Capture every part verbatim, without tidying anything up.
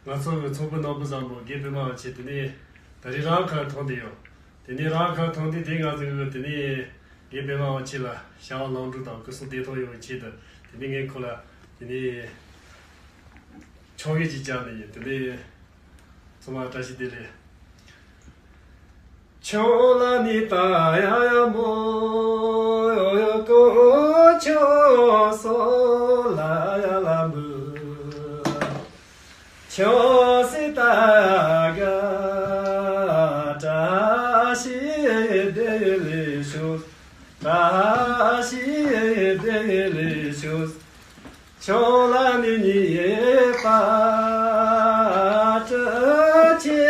ང་ཚོ་གི་ཚོགས་པའི་ནོར་བུ་བཟང་པོ་དགེ་འཕེལ་མ་བ་ཆེ་དེ་ནས་ད་རེས་རང་ཁ་ཐོན་བསྡད་ཡོད། དེ་ནས་རང་ཁ་ཐོན་དུས་དེ་ང་ཚོ་གི་དེ་ནས་དགེ་འཕེལ་མ་བ་ཆེ་ལ་བྱ་བ་ལམ་འགྲོ་དང་སྐུ་གཟུགས་བདེ་ཐང་ཡོང་བའི་ཆེད་དུ། དེ་ནས་ངས་ཁོ་ལ་དེ་ནས་ཆོ་ག་ཅིག་བཅངས་ནས་ཡིན། དེ་ནས་ཚང་མ་བཀྲ་ཤིས་བདེ་ལེགས། ཁྱོད་ལ་ནི་ད་ཡ་ཡ་མོ། ཡོ་ཡོ་ཀོ་ཁྱོད་སོ་ལ་ཡ་ལ་མུ། ཁྱོད་སི་ད་ག་བཀྲ་ཤིས་བདེ་ལེགས་ཤོག་བཀྲ་ཤིས་བདེ་ལེགས་ཤོག་ཁྱོད་ལ་ནི་ཉེས་པ་སྤྲུལ་ཆེ་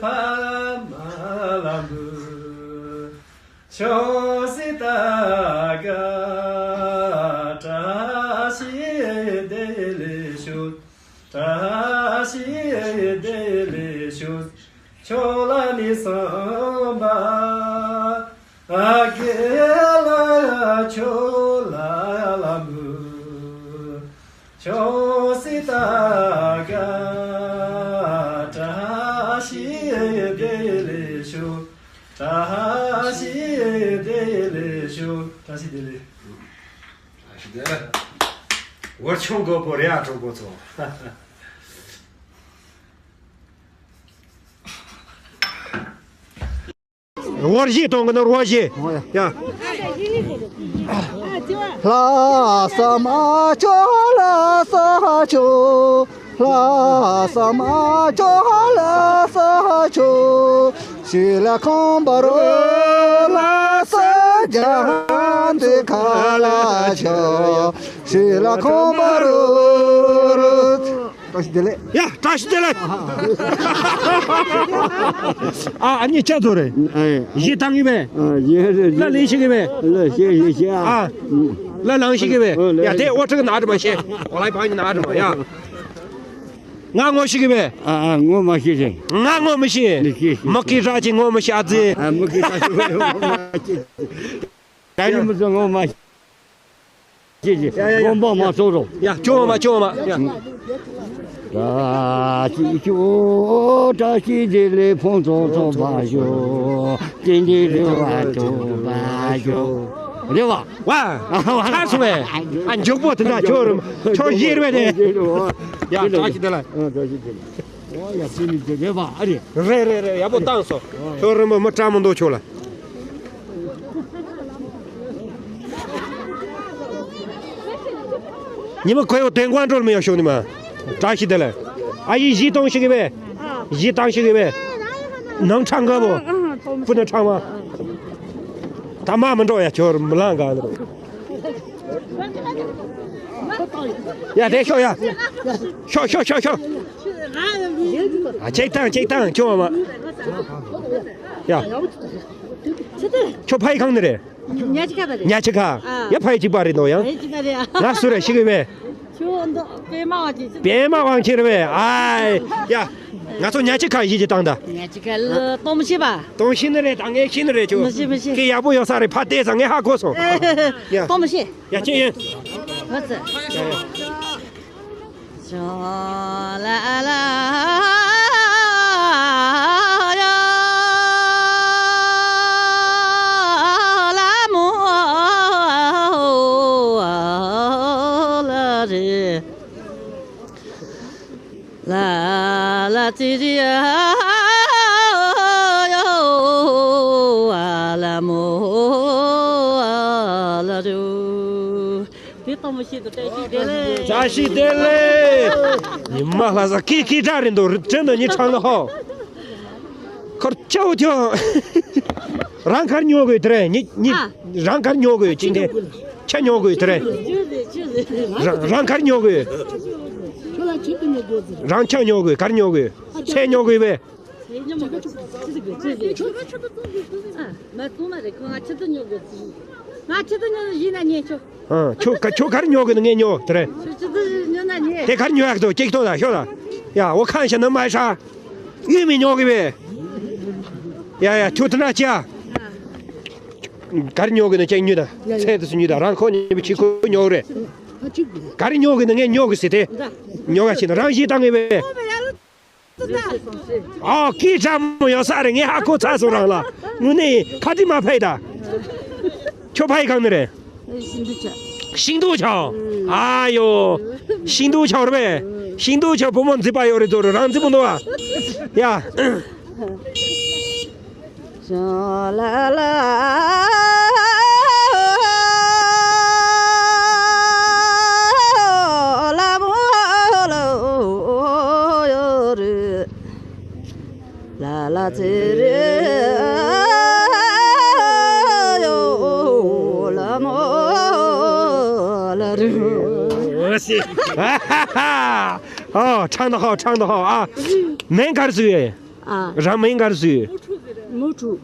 ཕ་མ་ལ་འབུལ། ཁྱོད་སི་ད་ག་བཀྲ་ཤིས་བདེ་ལེགས་ཤོག་བཀྲ་ཤིས་བདེ་ལེགས་ཤོག་ཁྱོད་ལ་ནི་སུམ་པ། ཨ་གེ་ལ་ཁྱོད་ལ་ཡ་ལ་མུ། ཁྱོད་སི་ད་ག་བཀྲ་ཤིས་བདེ་ལེགས་ཤོག་བཀྲ་ཤིས་བདེ་ལེགས་ཤོག་བཀྲ་ཤིས་བདེ་ལེགས། བཀྲ་ཤིས་བདེ་ལེགས། བར་ཆུང་གོ་པོ་རེ་ཨ་གྲོགས་པོ་ཚོ། རོ་བཞི་གཏོང་གི་ན་རོ་བཞི། ཡ། ལྷ་ས་མ་ཅོ་ལྷ་ས་ཅོ། ལྷ་ས་མ་ཅོ་ལྷ་ས་ཅོ། ཤི་ལ་ཁོང་པ་རོ། ལྷ་ས་ཇ་ཧན་དེ་ཁ་ལ་ཅོ། ཤི་ལ་ཁོང་པ་རོ། བཀྲ་ཤིས་བདེ་ལེགས། ཡ། བཀྲ་ཤིས་བདེ་ལེགས། ཨ། ཨ་ནི་ཅག་ཚོ་རེད། ཨེ། གཞས་བཏང་གི་མེད། ཨ། གཞས་རེད། ལ་ལེན་ཤེས་གི་མེད། ལ་ཤེས་ཤེས་ཤེས། ཨ། ལ་ལང་ཤེས་གི་མེད། ཨོ་ལ། ཡ། དེ་ཨོ་ཁྲི་གི་ནང་དུ་མ་ཤེས། ཨོ་ལའི་བང་གི་ནང་དུ་མ་ཡ། ང་ངོ་ཤེས་གི་མེད། ཨ། ཨ། ངོ་མ་ཤེས་ཤེས། ང་ངོ་མི་ཤེས། མི་ཤེས་ཤེས། མི་ཀི་ར་ཅི་ངོ་མི་ཤེས་ཨ་ཙི། ཨ། མི་ཀི་ར་ཅི་ངོ་མ་ཤེས། ད་ནི་མི་ཚོ་ངོ་མ་ཤེས་ཤེས། ཡ་ཡ་ཡ། དགོངས་པ་མ་ཚོམ་རོགས། ཡ། ཅོ་མ་ཅོ་མ་ཡ། བཀྲ་ཤིས་ཤོག་བཀྲ་ཤིས་བདེ་ལེགས་ཕུན་སུམ་ཚོགས་པར་ཤོག་བསྟན་འཛིན་འགྲོ་བ་ཐོབ་པར་ཤོག་རེད་བ། ཝ། ཆགས་སོང་བས། ཨ། མགྱོགས་པོ་དེ་འདྲ་ཁྱོད་རུ་ཁྱོད་བཞེས་རེད་པས་དེ། ཡ། བཀྲ་ཤིས་བདེ་ལེགས། ཨ། བཀྲ་ཤིས་བདེ་ལེགས། ཨོ་ཡ། ཅི་ནི་དེ་རེད་བ། ཨ་རེད། རེད་རེད་རེད། ཡག་པོ་བཏང་སོང་། ཁྱོད་རུ་མི་མི་སྤྲང་མི་འདུག་ཁྱོད་ལ། ཉི་མ་ཁོ་ཡོ་དེ་ཀོན་ཀྲོལ་མི་ཡོ་ཤོག་ནི་མ། བཀྲ་ཤིས་བདེ་ལེགས། ཨ་ཡི་གཞས་གཏོང་ཤེས་གི་བས། གཞས་བཏང་ཤེས་གི་བས། ནང་ཁྲང་ག་བོ། སྤུ་ན་ཁྲང་མ། ད་མ་མི་འགྲོ་ཡ། ཁྱོད་མི་ལང་ག་ནི། ཡ། དེ་ཤོག་ཡ། ཤོག་ཤོག་ཤོག་ཤོག་ཨ། ཅིག་བཏང་ཅིག་བཏང་ཁྱོད་མ། ཡ། ཁྱོད་ཕ་ཡི་གང་ནས་རེད། ཉ་ཆི་ཁ་པ་རེད། ཉ་ཆི་ཁ། ཨ། ཡ། ཕ་ཡི་གཅིག་པ་རེད་འདུག་ཡང་། ཕ་ཡི་གཅིག་པ་རེད། ང་སུ་རེད་ཤེས་གི་བས། ཁྱོད་འདི་པད་མ་དབང་ཆེན་ཟེར། པད་མ་དབང་ཆེན་རེད་བས། ཨའི་ཡ། ང་ཚོ་ཉ་ཆི་ཁ་ཡི་གཅིག་བཏང་ད། ཉ་ཆི་ཁ་ལ་གཏོང་མི་ཤེས་པ། གཏོང་ཤེས་ནི་རེད། ད་ངས་ཤེས་ནི་རེད་ཁྱོད། མི་ཤེས་མི་ཤེས། ཁྱེད་ཡག་པོ་ཡོད་ས་རེད། ཕ་བལྟས་ཙང་ངས་ཧ་གོ་སོང་། ཡ། གཏོང་མི་ཤེས། ཡ། ཅི་ཡིན། ཧ་ཙི། ཡ་ཡ། ཅོ་ལ་ལ་ཡ་ལ་མོ་ལ་རེ། ལ་ལ་ཙི་རི་ཡ་ཡོ་ཨ་ལ་མོ་ཨ་ལ་རུ། དེ་གཏོང་མི་ཤེས་འདུག་བཀྲ་ཤིས་བདེ་ལེགས། བཀྲ་ཤིས་བདེ་ལེགས། ཉི་མ་ལྷ་ས་ཀི་ཀི་ཏྲ་རིན་དུ་རི་ཁྲོད་དུ་ཉི་ཁྲང་ལ་ཧོ། ཁོར་ཅའོ་ཅོ། རང་གར་ཉོ་དགོས་དེ་རེད། ཉི་ཉི། ཨ། རང་གར་ཉོ་དགོས་ཅིག་འདི། ཆ་ཉོ་དགོས་དེ་རེད། ཆུ་ཟེར་ཆུ་ཟེར། རང་རང་གར་ཉོ་དགོས། ཁྱོད་ལ་ཆུ་དུ་ཉོ་དགོས་ཟེར། རང་ཆ་ཉོ་དགོས། གར་ཉོ་དགོས། ཚལ་ཉོ་དགོས་པས། ཨ། མ་གཏོང་མ་རེད། ཁོ་ང་ཆུ་ཚོད་ཉོ་དགོས་ཟེར། ང་ཆུ་ཚོད་ཉོ་ན་ཡིན་ན་ཉན་ཆོག་ཨ། ཁྱོད་ག་ཁྱོད་གར་ཉོ་གི་ནི་ངས་ཉོ་དེ་རེད། ཁྱོད་ཆུ་ཚོད་ཉོ་ན་ཉན། དེ་གར་ཉོ་ཡག་དོ་ཅིག་ཏོ་ད་ཤོ་ད། ཡ། འོ་ཁ་ཤ་ན་མ་ཧྲ། ཡུལ་མི་ཉོ་གི་བས། ཡ་ཡ། ཁྱོད་དེ་འདྲ་ཅི་ཡ། གར་ཉོ་གི་ནི་ཅིག་ཉོ་ད། ཚལ་དུ་སུ་ཉོ་ད། རང་ཁོ་ཉོ་བའི་ཆི་ཁོ་ཉོ་གི་རེད། གར་ཉོ་གི་ནི་ངས་ཉོ་གི་ཟེར་དེ། ཉོ་ག་ཕྱིན་ན་རང་བཞིན་བཏང་ངེས་བས། ཨོ་ཀི་ཁྲ་མོ་ཡོད་ས་རེད། ངས་ཧ་གོ་ཚར་སོང་རང་ལ། དངོས་གནས་ཁ་ཏི་མ་ཕེ་ད། ཁྱོད་ཕ་ཡི་གང་ནས་རེད། ཤིང་འདུག་ཆའོ། ཨ་ཡོ། ཤིང་འདུག་ཆའོ་རེད་པས། ཤིང་འདུག་ཆའོ་བུ་མོ་མཛེས་པ་ཡོད་རེད་དོ་རང་མཛེས་པོ་འདུག་ཨ། ཡ། ཨོ་ཆང་ད་ཧོ་ཆང་ད་ཧོ། ཨ། མིང་ག་རེ་ཟེར་ཡོད། ཨ། རང་མིང་ག་རེ་ཟེར་ཡོད། མོ་ཕྲུག་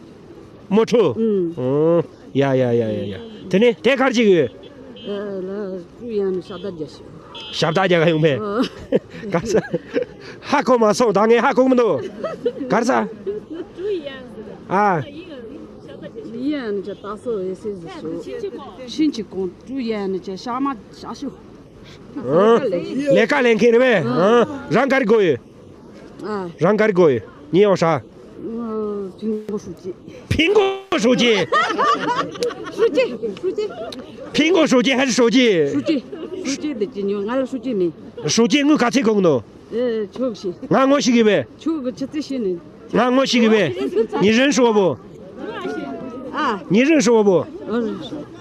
མོ་ཕྲུག་མོ་ཕྲུག་ཨུམ། ཨོ། ཡ་ཡ་ཡ་ཡ་ཡ། དེ་ནས་དེ་ག་རེ་བྱེད་ཀྱི་ཡོད། ཨ་ལ་ཀྲུའུ་ཡན་ནི་ཞབས་བཏགས་རྒྱག་ཤོག་ཞབས་བཏགས་རྒྱག་ག་ཡོང་པས། ཨ། ག་ས། ཧ་གོ་མ་སོང་ད་ངས་ཧ་གོ་གི་མི་འདུག་ག་རེ་ས། ཨ། ཡན་ནི་ཅ་ད་སོ་ཨེ་སེ་ཟི་ཤོག་ཤིན་ཅི་གོང་ཀྲུའུ་ཡན་ནི་ཅ་ཤག་མ་བཞག་ཤོག་ཨ། ལས་ཀ་ལས་མཁན་རེད་པས། ཨ། རང་ག་རེ་དགོས་ཡོད། ཨ། རང་ག་རེ་དགོས་ཡོད། ཉེ་ཡོང་ཧྲ། ཨ། ཕིང་གོ་ཧྲུའུ་ཅི། ཕིང་གོ་ཧྲུའུ་ཅི། ཧྲུའུ་ཅི། ཧྲུའུ་ཅི། ཕིང་གོ་ཧྲུའུ་ཅི་ཧ་ཧྲུའུ་ཅི། ཧྲུའུ་ཅི། ཧྲུའུ་ཅི་འདི་ཅི་ཉོ་ང་ལ་ཧྲུའུ་ཅི་མིན། ཧྲུའུ་ཅི་དངུལ་ག་ཚད་དགོས་ནོ། ཨེ་ཆོག་ཤི། ང་ངོ་ཤེས་གི་པས། ཆོག་གི་ཆི་ཚེ་ཤི་ནི། ང་ངོ་ཤེས་གི་པས། ཉི་རིན་ཧྲུའུ་བོ། ཨ། ཉི་རིན་ཧྲུའུ་བོ། ཨ།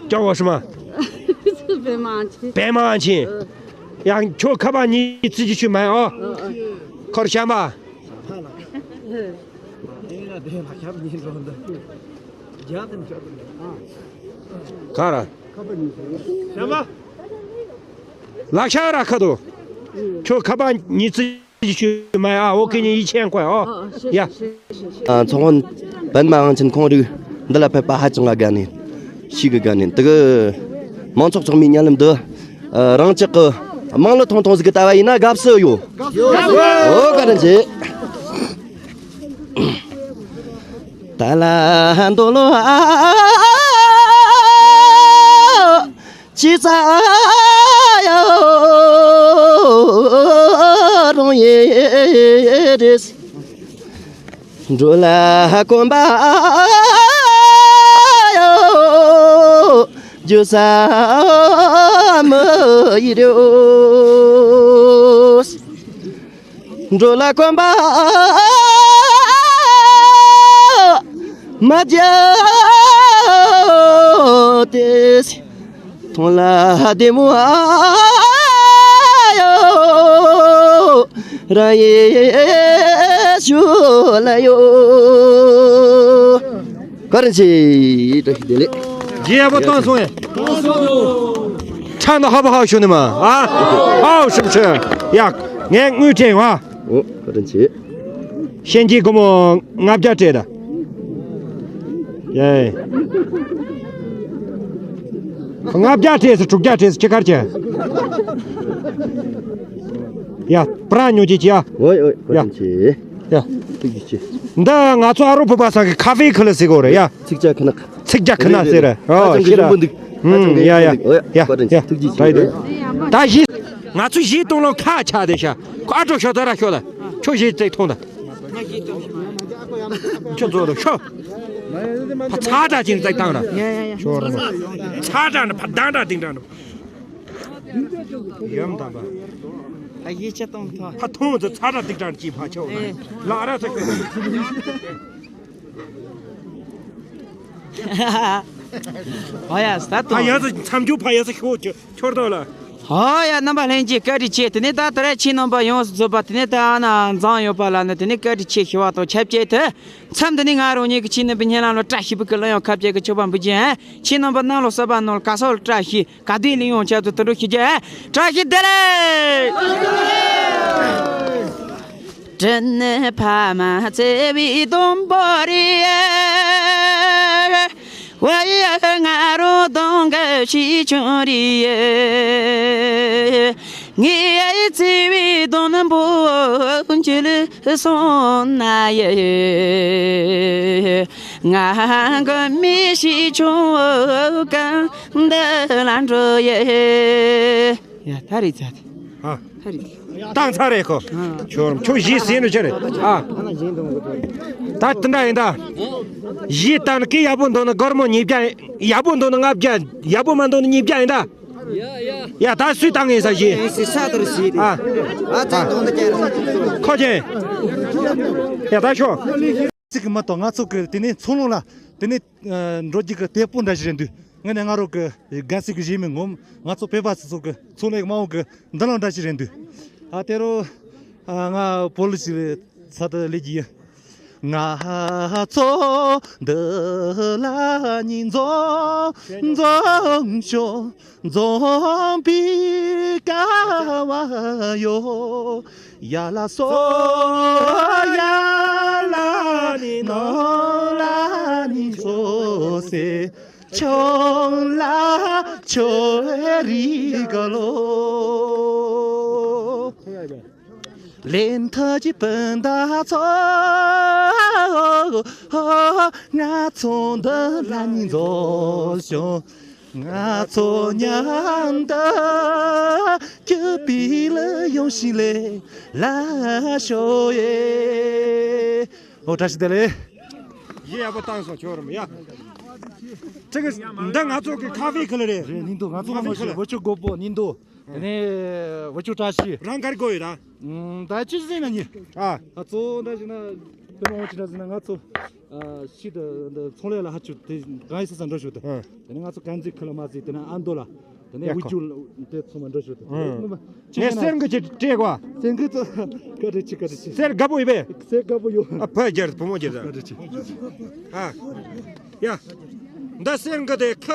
ཀྱོ་བོ་ཧྲི་མ། པད་མ་ཆེ། པད་མ་ཆེ། ཡང་ཁྱོད་ཁ་པར་ཉི་ཚེ་ཅི་ཆུ་མ་ཨོ། ཁོར་ཤམ་པ། ག་ར། ལག་ཤ་ར་ཁ་དོ། ཁྱོད་ཁ་པར་ཉི་ཚེ་ཅི་ཆུ་མ་ཨ་ཨོ་ཁེ་ཉི་ཡི་ཆེན་ཁོ་ཨོ། ཡ། ཨ། ཚོང་དཔོན་པད་མ་དབང་ཆེན་ཁོང་རིགས་འདི་ལ་ཕེབས་པ་ཧ་ཅང་ང་དགའ་ནས་ཤི་གི་དགའ་ནས་དེ་གི་མང་ཚོགས་ཚོགས་མིའི་སྙན་ལམ་འདི་རང་ཅག་གི་དམངས་གླུ་ཐུང་ཐུང་ཟིག་གི་ལྟ་བ་ཡིན་ན་དགའ་བསུ་ཡོད། ཨོ་བཀའ་དྲིན་ཆེ། ད་ལ་འདོད་ལོ་ཨ། ཅི་ཙ་ཡ་རུང་ཡེ་རེས། འགྲོ་ལ་གོམ་པ་ཡོ་རྒྱུ་ས་མི་ཡི་རེ། འགྲོ་ལ་གོམ་པ་མ་རྒྱག་སྟེ། ཐོང་ལ་བདེ་མོ་ཨ་ཡོ་ར་ཡེ་ཞུ་ལ་ཡོ། བཀའ་དྲིན་ཆེ། བཀྲ་ཤིས་བདེ་ལེགས། རྗེས་ཡག་པོ་བཏང་སོང་ཡ། ཁྲ་ན་ཧ་བ་ཧ་ཤོ་ནི་མ་ཨ། ཧའོ་ཤམ་ཤམ། ཡ། ངས་དངུལ་སྤྲད་ཡོང་ཨ། ཨོ་བཀའ་དྲིན་ཆེ། ཤན་གྱི་སྒོར་མོ་ལྔ་བརྒྱ་སྤྲད་ད། ཡ། ལྔ་བརྒྱ་སྤྲད་སོང་། དྲུག་བརྒྱ་སྤྲད་སོང་། ཁྱེད་ག་རེ་བྱས། ཡ། པྲ་ཉོ་ཅི་བྱས་ཨ། ཨོ་ཨོ་བཀའ་དྲིན་ཆེ། ཡ། ཐུགས་རྗེ་ཆེ། འདི་ང་ཚོ་ཨ་རོ་བོད་པ་ཚང་གི་ཁ་ཧྥེ་ཁུ་ལ་ཟེར་གོ་རེད་ཡ། ཚིག་ཇ་ཁ་ནག་ཚིག་ཇ་ཁ་ནག་ཟེར་རེད། ཨོ་ཧ་ཅང་གི་ཤེས་ར། ཞིམ་པོ་འདུག་ཧ་ཅང་གི་ཡ་ཡ་ཞིམ་པོ་འདུག་ཨོ་ཡ། ཡ་བཀའ་དྲིན་ཆེ། ཡ་ཐུགས་རྗེ་ཆེ། ད་ཡི་དེ། ད་གཞི། ང་ཚོ་གཞི་གཏོང་ལོ་ཁ་ཆག་དེ་ཤ། ཁོ་ཨ་ཀྲོ་ཤོ་ད་ར་ཤོ་ད། ཁྱོད་གཞི་བཙལ་ཐོང་ད། ཁྱོད་ཚོ་རུ་ཤོ། ཕ་ཚ་དྲ་ཅིང་བཙལ་བཏང་ར། ཡ་ཡ་ཡ། ཤོ་ར་མ། ཚ་དྲ་ནི་ཕ་དང་དྲ་དིང་དྲ་ནི། ཡོམ་དམ་པ། ད་ཡིད་ཆེས་གཏོང་ཐོ། ཕ་ཐོང་ཚོ་ཚ་དྲ་དིང་དྲ་ནི་ཅི་ཕ་ཆོ། ཨེ། ལ་ར་ཚ་ཁྱོད། ཨོ་ཡ་ས་ད་ཕ་ཡ་ཚ་མཚམས་རྒྱུ་ཕ་ཡ་ཚ་ཤོ་ཁྱོད་ཁྱོད་དོ་ལ། ཨོ་ཡ་རྣམ་པ་ལྷན་རྒྱས་བཀའ་དྲིན་ཆེ། དེ་ནས་ད་ད་རེས་ཁྱེད་རྣམ་པ་ཡོངས་སུ་རྫོགས་པ་དེ་ནས་ད་ཨ་ན་འཛོམས་ཡོད་པ་ལ་ནི་དེ་ནས་བཀའ་དྲིན་ཆེ་ཞུ་བ་དང་ཆབས་ཅིག་ཏུ། མཚམས་འདི་ནས་ང་རང་ཉིད་ཀྱི་ཁྱེད་རྣམ་པའི་སྙན་ལམ་ལ་བཀྲ་ཤིས་པའི་གླུ་དབྱངས་ཁ་བཅད་ཀྱི་མཆོད་པ་འབུལ་རྒྱུ་ཡིན། ཁྱེད་རྣམ་པ་ནང་ལོགས་གསར་པ་ནང་ལ་ག་ས་ལ་བཀྲ་ཤིས། ག་དུས་ལ་ཡོང་ཆེད་དུ་དུད་འགྲོ་ཤི་རྒྱུ། བཀྲ་ཤིས་བདེ་ལེགས། དྲིན་ནི་ཕ་མ་བརྩེ་བའི་སྡོང་པོ་རེད། བུ་ཡི་ང་རང་གདོང་གི་ཞིག་ཆུང་རེད། ངའི་བརྩེ་བའི་སྡོང་པོ་འཇིག་སོང་ན་ཡི། ང་གི་མི་ཞིག་ཆུང་གི་འདི་ལ་འགྲོ་ཡི། ཡ་ད་རེད་ཚ་དེ། ཨ། ཧ་རེད། བཏང་ཚར་རེད་ཁོ། ཁྱོད་ཁྱོད་གཞས་ཟིན་ནས་ཆི་རེད། ཨ། ད་དེ་འདྲ་ཡིན་ད། གཞས་བཏང་ནས་སྐད་ཡག་པོ་འདུག་ན་སྒོར་མོ་ཉིས་བརྒྱ། ཡག་པོ་འདུག་ན་ལྔ་བརྒྱ། ཡག་པོ་མ་འདུག་ན་ཉིས་བརྒྱ་ཡིན་ད། ཡ་ད་སུས་བཏང་ངེས་ས་གཞས། ཨ། ཨ་ཙང་དོན་དུ་ཁྱེར། ཁོ་ཅན། ཡ་ད་ཤོག་ཚིག་གི་མ་གཏོགས་ང་ཚོ་གི་དེ་ནས་ཚོང་ལུགས་ལ་དེ་ནས་འགྲོ་རྒྱུ་གི་དེ་སྤུ་འདྲ་ཞིག་རེད་འདུག་ངས་ནས་ང་རོ་གི་དགའ་སི་གི་གཞས་མི་ངོམ་ང་ཚོ་བོད་པ་སི་ཚོ་གི་ཚོང་ལས་མང་བོ་གི་འདི་ལོ་འདྲ་ཞིག་རེད་འདུག་ཨ་དེ་རུ་ང་བོ་ལི་ཞིག་ས་ད་ལེ་གི་ཡིན། ང་ཚོ་འདི་ལ་ཉིན་འཛོམས་འཛོམས་ཤོག་འཛོམས་པའི་སྐལ་བ་ཡོད། ཡ་ལ་སོ་ཡ་ལ་ནི་ནོ་ལ་ནི་སོ་སེ་ཆོང་ལ་ཆོས་རིག་ག་ལོ། ལེན་ཐ་ཅི་སྤུན་ཟླ་ཚོ། ང་ཚོ་འདི་ལ་ནི་འཛོམས་ཤོག་ང་ཚོ་མཉམ་དུ་སྐྱིད་པའི་ལ་ཡོང་ཞིང་ལས་ལ་ཤོག་ཡེ། ཨོ་བཀྲ་ཤིས་བདེ་ལེགས། གཞས་ཡག་པོ་བཏང་སོང་ཁྱོད་རམ་ཡ། ཅི་གི་འདི་ང་ཚོ་གི་ཁ་ཧྥེ་ཁི་ལ་རེད། རེད་ནིང་དུ་ང་ཚོ་ཁ་ཧྥེ་ཁི་ལ་བུ་ཆུ་སྒོ་པོ་ནིང་དུ། དེ་ནས་བུ་ཆུ་བཀྲ་ཤིས། རང་ག་རེ་དགོས་ཡོད་ད། ད་ཅི་ཟིན་ན་ཉི། ཨ། ད་གཙོ་བོ་འདྲ་ཞིག་ན་དཔེ་མང་བོ་ཅི་འདྲ་ཟིན་ན་ང་ཚོ་ཤི་ད་ཚོང་ལས་ལ་ཧ་ཆུ་དེ་གང་ཡིན་ས་ས་འགྲོ་ཞུ་ད། དེ་ནས་ང་ཚོ་གན་ཛི་ཁི་ལ་མ་ཟི་དེ་ན་ཨ་མདོ་ལ་དེ་ནས་ཡ་ཁོ། དབུ་ཅུ་དེ་ཚང་མ་འགྲོ་ཞུ་ད། ངས་གསེར་འགི་ཅིག་སྤྲད་གོ། གསེར་འགི་ཚོ་བཀའ་དྲིན་ཆེ་བཀའ་དྲིན་ཆེ། གསེར་དགའ་པོ་ཡོད་པས། གསེར་དགའ་པོ་ཡོད། ཨ་ཕ་རྒྱལ་བུ་མོ་རྒྱལ་ད། བཀའ་དྲིན་ཆེ། ཨ། ཡ། འདི་གསེར་འགི་དེ་ཁ་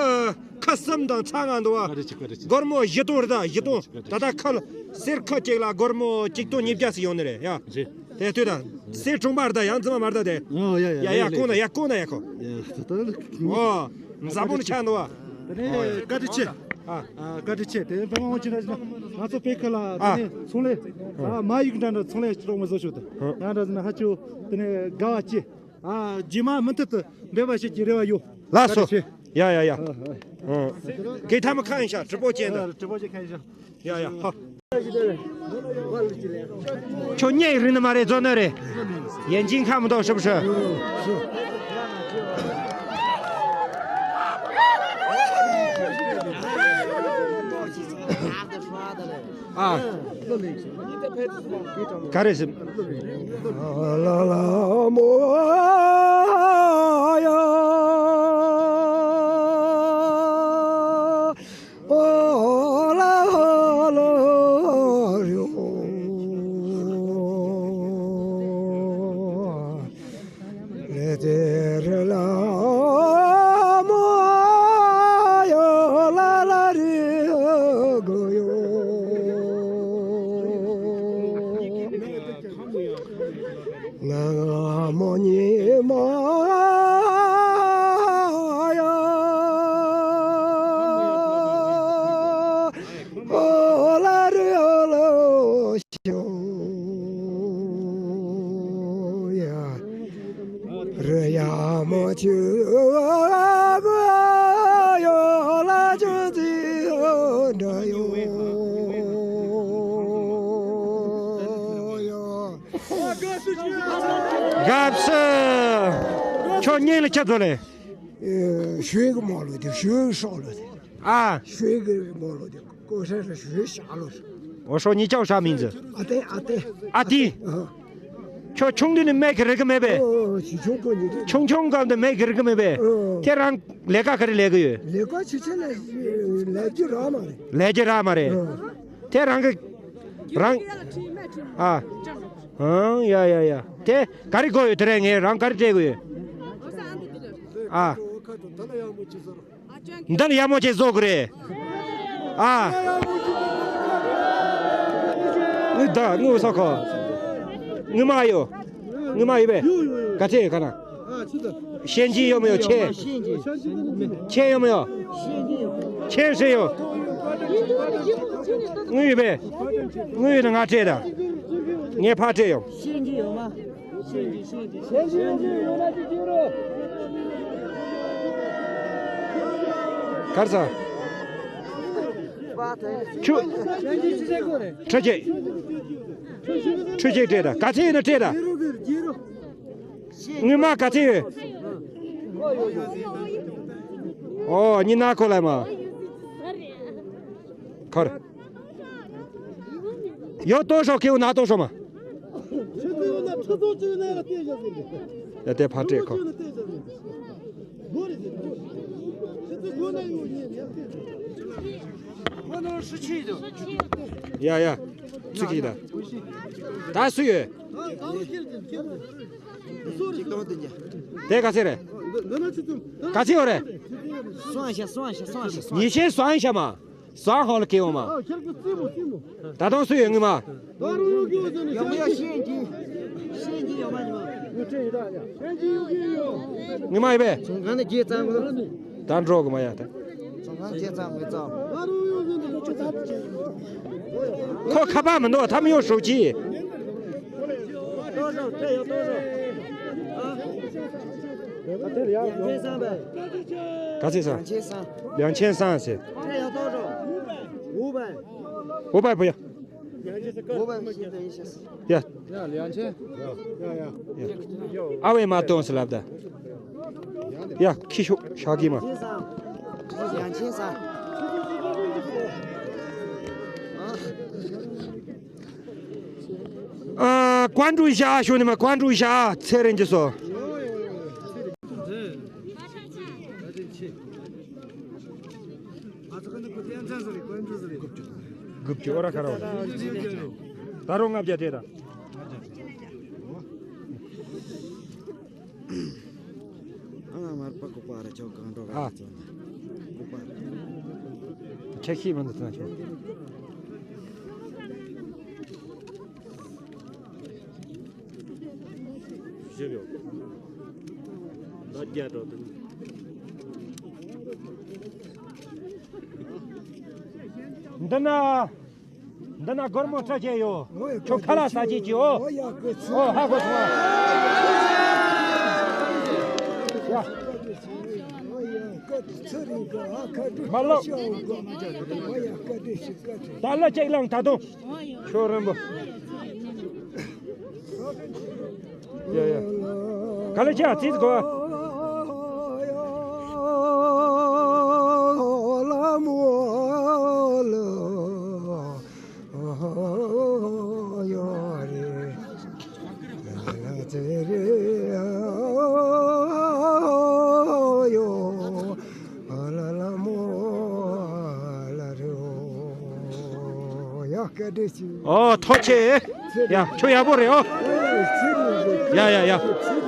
ཁ་གསུམ་དང་ཚ་ང་འདུག་བ། བཀའ་དྲིན་ཆེ་བཀའ་དྲིན་ཆེ། སྒོར་མོ་བཞི་སྟོང་རེད་ད་བཞི་སྟོང་། ད་ལྟ་ཁ་ལ་གསེར་ཁ་གཅིག་ལ་སྒོར་མོ་གཅིག་སྟོང་ཉིས་བརྒྱ་ཟིག་ཡོང་ནི་རེད་ཡ། རེད། དེ་ལྟོས་ད། གསེར་གྲོང་པ་རེད་ད་ཡང་རྫུན་མ་མ་རེད་ད་དེ། ཨོ་ཡ་ཡ་ཡ་ཡ་ཡ་ཡ་ཁོང་ན་ཡ་ཁོང་ན་ཡ་ཁོ། ཡ་ད་ད། ཨོ། འཛམ་བུ་ནི་ཆ་འདུག་བ། དེ་ནས་བཀའ་དྲིན་ཆེ། ཨ། ཨ་བཀའ་དྲིན་ཆེ་དེ་ནས་བོད་མང་ཆེ་ན་ང་ཚོ་བོད་ཁུལ་ལ་ཨ། དེ་ནས་ཚོང་ལས་ཨ་མ་ཡིག་འདྲ་འདྲ་ཚོང་ལས་ཀྱི་གྲོགས་མོ་བཟོ་ཞུ་དང་ཡང་འདྲ་ཟེར་ན་ཧ་ཅུ་དེ་ནས་དགའ་བ་ཆེ། ཨ་རྗེས་མ་མུ་མཐུད་དུ་འབད་པ་བྱེད་ཀྱི་རེ་བ་ཡོད། ལགས་སོ། བཀའ་དྲིན་ཆེ། ཡ་ཡ་ཡ། ཨ་ཨ། ཨ། གེ་ཐ་མ་ཁ་ཡིན་ཤག་གྲི་པོ་ཅན་དུ། ཨ་གྲི་པོ་ཅན་ཁ་ཡིན་ཤག་ཡ་ཡ་ཧ། ཁྱོད་ཉལ་རིན་ནི་མ་རེད་རྫོགས་ནི་རེད། ཡན་ཅིན་ཁ་མི་འདུག་ཧྲིབ་ཧྲི། ཨ། ག་རེ་ཟེར། ལ་ལ་མོ་ཡ། ཨོ་ལ་ཧོ་ལོ་རི་ཧོ། ལེ་ཏེ་རེ་ལ་མོ་ཡོ་ལ་ལ་རི་གོ་ཡོ། ང་ང་མོ་ཉི་མ་ཡ། ཨོ་ལ་རི་ཨོ་ལ་ཤོ་ཡ། རི་ཡ་མོ་ཆུ་ཡོ་ལ་ཆུ་ཙི་འདྲ་ཡོ་ཡ། དགའ་བསུ། ཁྱོད་སྙིང་ལ་ཆ་ཚོ་ལེ། ཞོལ་གི་མོ་ལོ་དེ་ཞོལ་གི་སྲོག་ལོ་དེ། ཨ། ཞོལ་གི་མོ་ལོ་དེ་ཀོ་ས་ལ་ཞོལ་ཤ་ལོ་དེ། འོ་སྲོག་ཉིད་ཅའོ་ཧྲ་མིང་ཟེར། ཨ་ཏེ་ཨ་ཏེ། ཨ་ཏི། ཨ། ཁྱོད་ཆུང་དུས་ནས་མེད་གི་རིག་གི་མེད་པས། ཨོ་ཆུང་ཆུང་གོ་ཉིད་དུ། ཆུང་ཆུང་སྐབས་ནས་མེད་གི་རིག་གི་མེད་པས། ཨོ། ཁྱེད་རང་ལས་ཀ་ག་རེ་ལས་གི་ཡོད། ལས་ཀ་ཆུ་ཆེན་ལས་ལས་རྒྱུ་རག་མ་རེད། ལས་རྒྱུ་རག་མ་རེད། ཨོ། དེ་རང་གི་རང་། ཨ། ཨང་ཡ་ཡ་ཡ། དེ་ག་རེ་དགོས་ཡོད་དེ་རེད། ངས་རང་ག་རེ་སྤྲད་དགོས་ཡོད། ཨ། འདི་ལ་ཡག་མོ་ཅིག་བཟོ་དགོས་རེད། ཨ། དངུལ་ད་དངུལ་བཟོ་ཁོ། དངུལ་མ་ཡོད། དངུལ་མ་ཡོད་པས། ག་ཚད་ཡོད་ག་ན། ཤན་ཅིན་ཡོད་མི་ཡོད་ཆེ། ཆེ་ཡོད་མི་ཡོད། ཆེ་ཧྲེ་ཡོད། དངུལ་ཡོད་པས། དངུལ་ཡོད་ན་ང་སྤྲད་ད། ངས་ཕར་སྤྲད་ཡོང་། གར་ས། ཆུ། ཁྲི་ཆེ། ཁྲི་ཆེ་སྤྲད་ད། ག་ཚད་ཡོད་ན་སྤྲད་ད། དངུལ་མ་ག་ཚད་ཡོད། ཨོ་ཉི་ན་ཁོ་ལ་མ། ཁར། ཡོད་ཏོ་ཤོ་ཁེའུ་ན་ཏོ་ཤོ་མ། ཡ་དེ་ཕ་སྤྲད་ཁོ། ཡ་ཡ། ཚུགས་ཀྱི་ད། ད་སུ་ཡོད། དེ་ག་ཚད་རེད། ག་ཚད་ཡོད་རེད། སོང་ཤ་སོང་ཤ་སོང་ཤ་སོང་། ཉི་ཤེས་སོང་ཤ་མ། སང་ཧོ་ལ་ཀེ་འོ་མ། ད་དུང་སུ་ཡོད་ངུ་མ། ཡོང་ཡ་ཤེས་ཀྱི། ཤེས་ཀྱི་ཡོད་མ་ཉི་མ། ངུ་མ་ཡོད་པས། ཚོང་ཁང་ནས་རྒྱས་ཙམ་གོ། ད་འགྲོ་གི་མ་ཡ་ད། ཚོང་ཁང་རྒྱས་ཙམ་མི་ཙམ། ཁོ་ཁ་པར་མི་འདུག་ཐམ་ཡོང་ཧྲུའུ་ཅི། ག་ཚད་སང་། 两千三ཟེར། 五百。 五百不要。 五百。 ཡ། 两千。 ཨ་ཝེ་མ་གཏོང་ཟེར་ལབ་ད། ཡ་ཁྱི་ཤོག་ཤག་གི་མ། 两千三。 ཨ། ཀོན་ཀྲུའུ་ཤ་ཤོ་ནི་མ་ཀོན་ཀྲུའུ་ཤ་ཚེ་རིང་གི་སོ། དགུ་བཅུ་ཨོ་ར་ཁ་ར་བ། ད་རུང་ལྔ་བརྒྱ་སྤྲད་ད། ཨ་ང་མར་པ་ཀུ་པ་ར་ཅོ་གང་འགྲོ་ག་ཨ། ཅོ་ན། ཀུ་པ། ཆེ་ཤི་མི་འདུག་ཐང་ཆོ། ཞེས་ཡོད། ད་རྒྱ་འགྲོ་དང་། འདི་ན། འདི་ན་སྒོར་མོ་སྤྲད་ཀྱི་ཡོད། ཁྱོད་ཁ་ལག་ཟ་ཀྱི་ཀྱི་ཡོད། ཨོ་ཧ་གོ་སོང་ཨ། ཡ། མ་ལོག་ད་ལ་ཅིག་ལངས་ད་དུང་། ཤོག་རིན་པོ། ཡ་ཡ། ག་ལེ་ཅི་ཨ་ཙིས་གོ། ཨོ་ཐུགས་རྗེ་ཆེ། ཡ་ཁྱོད་ཡག་པོ་རེད་ཨོ། ཡ་ཡ་ཡ།